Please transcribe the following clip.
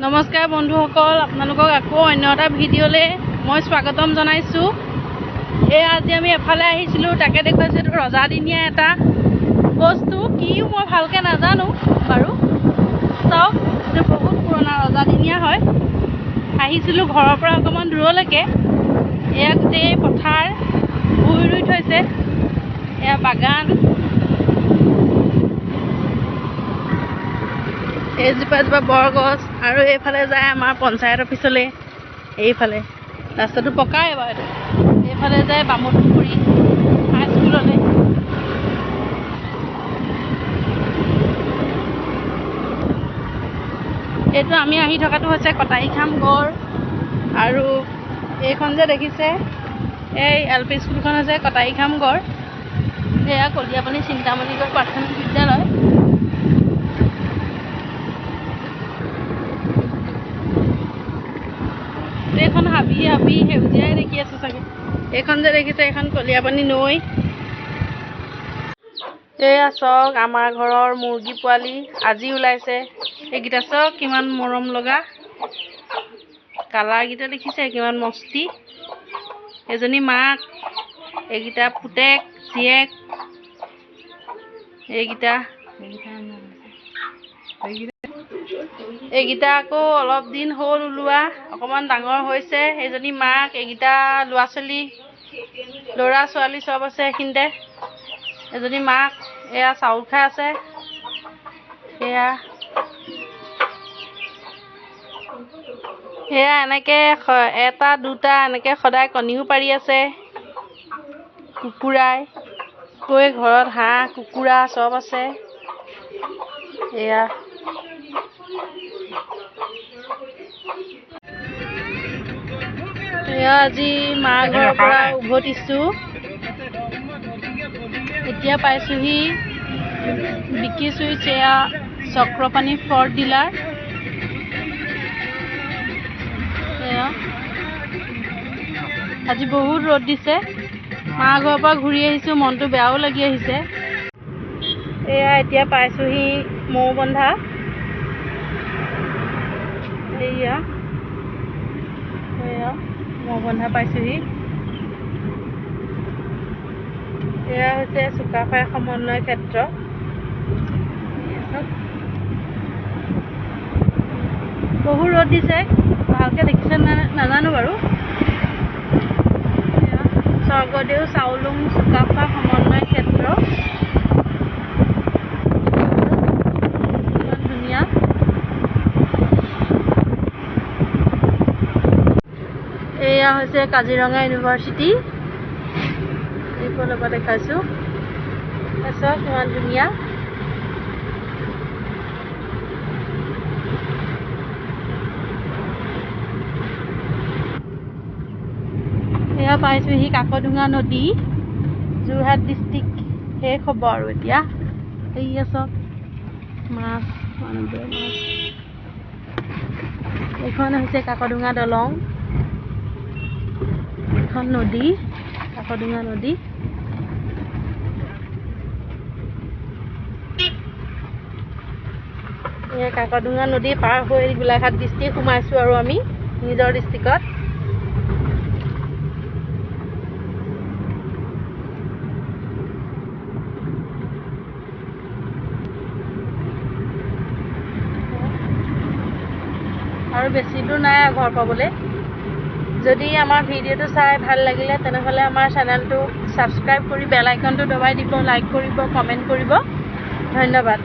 নমস্কাৰ বন্ধুসকল, আপোনালোকক আকৌ অন্য এটা ভিডিঅ'লৈ মই স্বাগতম জনাইছোঁ। এই আজি আমি এফালে আহিছিলোঁ, তাকে দেখুৱাইছোঁ। এইটো ৰজাদিনীয়া এটা বস্তু, কি মই ভালকৈ নাজানো বাৰু। চাওক, এইটো বহুত পুৰণা ৰজাদিনীয়া হয়। আহিছিলোঁ ঘৰৰ পৰা অকণমান দূৰলৈকে। এয়া গোটেই পথাৰ ভুঁই ৰুই থৈছে, এয়া বাগান। এইজোপা এজোপা বৰগছ আৰু এইফালে যায় আমাৰ পঞ্চায়ত অফিচলৈ। এইফালে ৰাস্তাটো পকাই বাৰু, এইটো এইফালে যায় বামুণপুখুৰী হাইস্কুললৈ। এইটো আমি আহি থকাটো হৈছে কটাহীখাম গড়। আৰু এইখন যে দেখিছে এই এল পি স্কুলখন হৈছে কটাহীখাম গড়। এয়া কলিয়াপানী চিন্তামণিগড় প্ৰাথমিক বিদ্যালয়। এইখন হাবি হাবি সেউজীয়াই দেখি আছে চাগে। এইখন যে দেখিছে এইখন কলিয়াপানী নৈ। এয়া চাওক আমাৰ ঘৰৰ মুৰ্গী পোৱালি আজি ওলাইছে। এইকেইটা চাওক কিমান মৰম লগা কালাৰকেইটা দেখিছে কিমান মস্তি। এজনী মাক, এইকেইটা পুতেক জীয়েক, এইকেইটা এইকেইটা আকৌ অলপ দিন হ'ল ওলোৱা, অকণমান ডাঙৰ হৈছে। এইজনী মাক, এইকেইটা ল'ৰা ছোৱালী, ল'ৰা ছোৱালী চব আছে এইখিনিতে। এজনী মাক এয়া চাউল খাই আছে। এয়া সেয়া এনেকৈ এটা দুটা এনেকৈ সদায় কণীও পাৰি আছে কুকুৰাই। গৈ ঘৰত হাঁহ কুকুৰা চব আছে। এয়া এয়া আজি মা ঘৰৰ পৰা উভতিছোঁ। এতিয়া পাইছোঁহি বিকি চুইচ, এয়া চক্ৰপাণি ফৰ্ড ডিলাৰ। এয়া আজি বহুত ৰ'দ দিছে। মা ঘৰৰ পৰা ঘূৰি আহিছোঁ, মনটো বেয়াও লাগি আহিছে। এয়া এতিয়া পাইছোঁহি মৌবন্ধা। এয়া এয়া মৌবন্ধা পাইছোঁহি। এয়া হৈছে চুকাফাই সমন্বয় ক্ষেত্ৰ। বহুত ৰ'দ দিছে, ভালকৈ দেখিছে নাজানো বাৰু। স্বৰ্গদেউ চাউলুং চুকাফা সমন্বয় ক্ষেত্ৰ, ইমান ধুনীয়া। এয়া হৈছে কাজিৰঙা ইউনিভাৰ্চিটি, এইফালৰ পৰা দেখাইছোঁ। চাওক কিমান ধুনীয়া। এয়া পাইছোঁহি কাকডোঙা নদী, যোৰহাট ডিষ্ট্ৰিক্ট। শেষ হ'ব আৰু এতিয়া। এইয়া চাওক মাছ, মানুহবোৰে মাছ। এইখন হৈছে কাকডোঙা দলং, এখন নদী, কাকডোঙা নদী। এয়া কাকডোঙা নদী পাৰ হৈ গোলাঘাট ডিষ্ট্ৰিক্ট সোমাইছোঁ আৰু আমি নিজৰ ডিষ্ট্ৰিক্টত। আৰু বেছি দূৰ নাই ঘৰ পাবলৈ। যদি আমাৰ ভিডিঅ'টো চাই ভাল লাগিলে তেনেহ'লে আমাৰ চেনেলটো ছাবস্ক্ৰাইব কৰি বেল আইকনটো দবাই দিব, লাইক কৰিব, কমেণ্ট কৰিব। ধন্যবাদ।